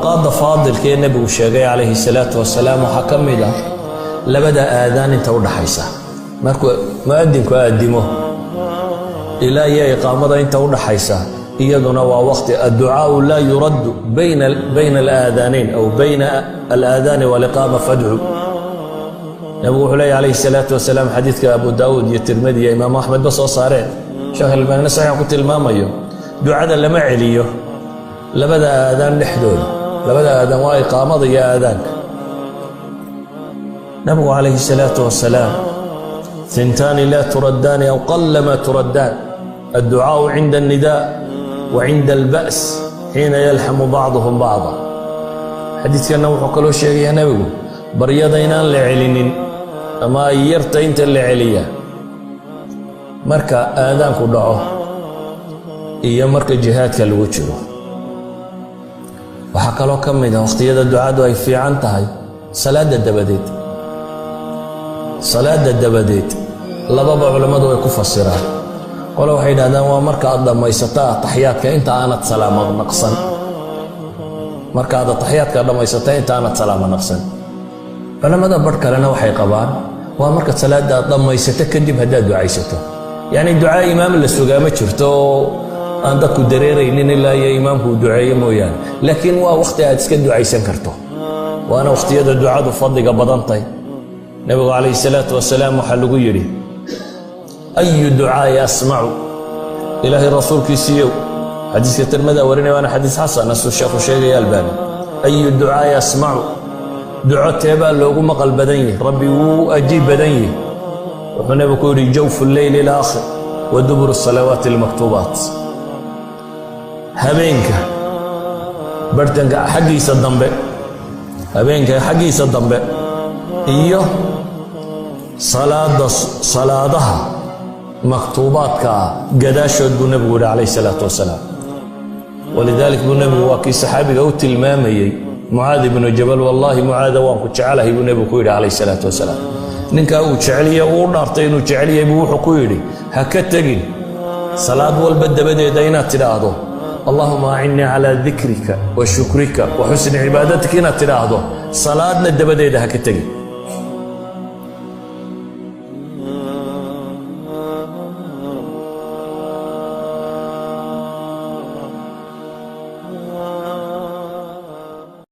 Awqaadda faadilka ee Nebigu sheegay calayhi salaatu wasalaam waxaa ka mid ah labada aadaan inta u dhaxaysa, markuu mu'adinku aadimo ilaa iyo iqaamada inta u dhaxaysa. Iyaduna waa waqti الدعاء لا يرد bayna alaadaanayn aw bayna alaadaani waliqaama fadcu. Nabigu wuxuu leeya calayhi salaatu wasalaam, xadiidka Abu Daawuud iyo Tirmidi iyo Imaamu Axmedba soo saareen, Sheekh Albaanina saxiix ku tilmaamayo, ducada lama celiyo labada aadaan dhexdooda. Labada aadaan waa iqaamada iyo aadaanka. Nabigu calayhi salaatu wasalaam: ثنتان لا تردان أو قلما تردان، الدعاء عند النداء وعند البأس حين يلحم بعضهم بعضا. Xadiidkanna wuxuu kaloo sheegayaa nebigu baryada inaan la celinin ama ay yarta inta la celiya marka aadaanku dhaco iyo marka jihaadka lagu jiro. Waxaa kaloo ka mid ah wakhtiyada ducadu ay fiican tahay salaadda dabadeed. Salaadda dabadeed lababa culammadu way ku fasiraan. Qole waxay yidhahdaan waa marka aad dhammaysato ataxyaadka inta aanad salaamo naqsan, marka aad ataxyaadka dhammaysata inta aanad salaamo naqsan. Culammada barh kalena waxay qabaan waa markaad salaadda aad dhammaysato kadib haddaad ducaysato. Yacni ducaa imaam la sugaa ma jirto oo aan dadku dareeraynin ilaa iyo imaamku uu duceeyo mooyaane, laakiin waa wakhti aad iska ducaysan karto, waana wakhtiyada ducadu fadliga badantay. Nebigu calayhi salaatu wasalaam waxaa lagu yidhi: أي الدعاء أسمع? Ilaahay rasuulkiisiiyow, xadiiska Tirmida warinaya, waana xadiis xasan asuu sheekhu sheegaya Albaani. أي الدعاء أسمع? Duco teebaa loogu maqal badan yihi, Rabbi wuu ajiib badan yihi? Wuxuu nebigu ku yidhi: جوف الليل الآخر ودبر الصلوات المكتوبات. Habeenka bartanka xaggiisa dambe, habeenka xaggiisa dambe iyo salaada, salaadaha maktuubaadka ah gadaashood, buu nebigu yihi calayh salaatu wasalaam. ولذلك buu nebigu waa kii saxaabiga u tilmaamayey, Mucaad ibnu Jabal: "Wallaahi Mucaada, waan ku jecelahay," buu nebigu ku yidhi calayh salaatu wasalaam. Ninkaa uu jeceliye, uu dhaartay inuu jecelyahay, buu wuxuu ku yidhi: "Ha ka tegin salaad walba dabadeeda inaad tidhaahdo: اللهم أعني على ذكرك وشكرك وحسن عبادتك. Inaad tidhaahdo salaadna dabadeeda ha ka tegin."